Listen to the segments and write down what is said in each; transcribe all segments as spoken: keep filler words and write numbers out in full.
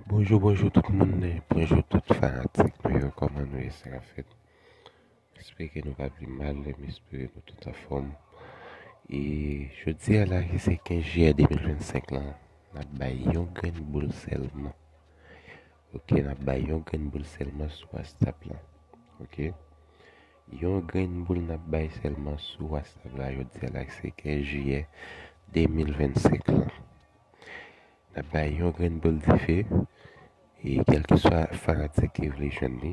Bonjou, bonjou tout moun, bonjou tout fanatik nou yo, kòman nou ye, sa k ap fèt? M espere ke nou pa pi mal, m espere nou tout anfòm. E jodi a la, ki se kenz jiyè de mil vennsenk lan, n ap bay yon grenn boul sèlman. Ok, n ap bay yon grenn boul sèlman sou WhatsApp la. Ok? Yon grenn boul n ap bay sèlman sou WhatsApp la, jodi a la, ki se kenz jiyè de mil vennsenk lan. N ap bay yon grenn boul dife, e kèlkeswa fanatik ki vle jwenn li,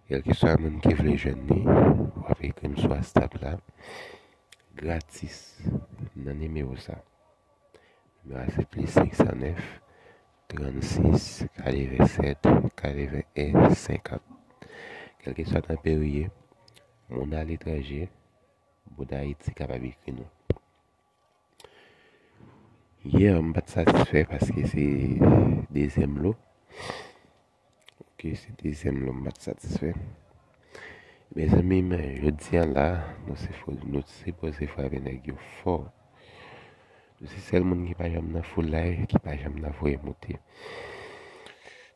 kèlkeswa moun ki vle jwenn li, w ap ekri m sou WhatsApp la, gratis, nan nimewo sa. Nimewo a se plis senk san nèf, trannsis, katrevennsèt, katrevenn en, senkant. Kèlkeswa nan peyi w ye, moun aletranje, moun Ayiti kapab ekri nou. Yeah, m pa t satisfè paske se dezyèm lo. Ok, se dezyèm lo m pa t satisfè. Mezanmi, men jodi a la, nou se fo, nou sipoze frape nèg yo fò. Nou se sèl moun ki pa janm nan foul la, ki pa janm nan voye moute.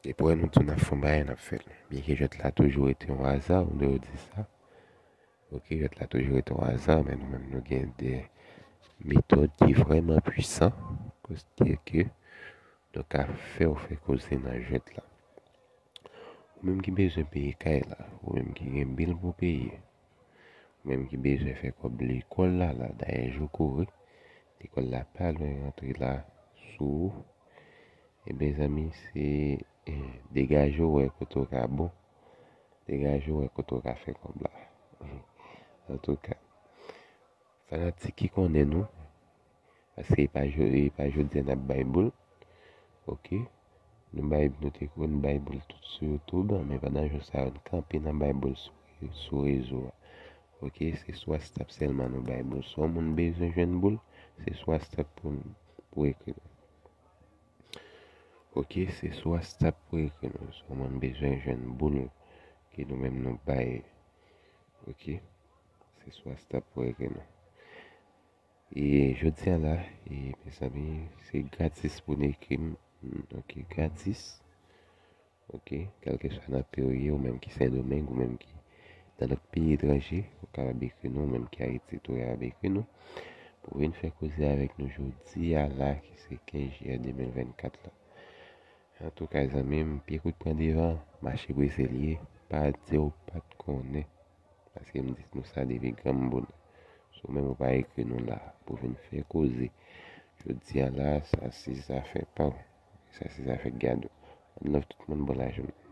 Depi wè nou di n ap fè yon bagay, n ap fè l. Byenke jwèt la toujou rete yon aza, m dwe di sa. Ok, jwèt la toujou rete yon aza, men nou menm nou gen de metòd ki vrèman pwisan, kote ke nou ka fè w fè koze nan jwèt la. Ou menm ki bezwen peye kay la, ou menm ki gen bil pou peye, ou menm ki bezwen fè kòb lekòl la, la, dayè jou kouri, lekòl la pa lwen rantre la sou ou. E mezanmi, se, eh, degaje w wè kote w ka bon, degaje w wè kote w ka fè kòb la. Antouka, fanatik ki konnen nou, paske e pa jo-, e pa jodi a n ap bay boul. Ok? Nou bay, nou te konn bay boul tout sou YouTube, men pandan jou sa yo, n kanpe nan bay boul sou, sou rezo a. Ok? Se sou WhatsApp sèlman nou bay boul. Si yon moun bezwen jwenn boul, se sou WhatsApp pou, pou ekri nou. Ok, se sou WhatsApp pou ekri nou. Si yon moun bezwen jwenn boul ke nou menm nou bay. Ok, se sou WhatsApp pou ekri nou. E jodi a la, e mezanmi, se gratis pou n ekri m. Ok, gratis. Ok, kèlkeswa nan peyi w ye, ou menm ki Sendomeng, ou menm ki nan lòt peyi etranje, ou kapab ekri nou, ou menm ki Ayiti tou, ou kapab ekri nou. Pou vin fè koze avèk nou jodi a la, ki se kenz jiyè de mil vennkat la. Antouka, zanmi m, pye kout pran devan, mache prese l ye, pa di w pa t konnen. Paske m di nou sa depi granmoun. Si w menm ou pa ekri nou la, pou vin fè koze. Jodi a la, sa se zafè pa w. Sa se zafè gado. One love tout moun, bon lajounen.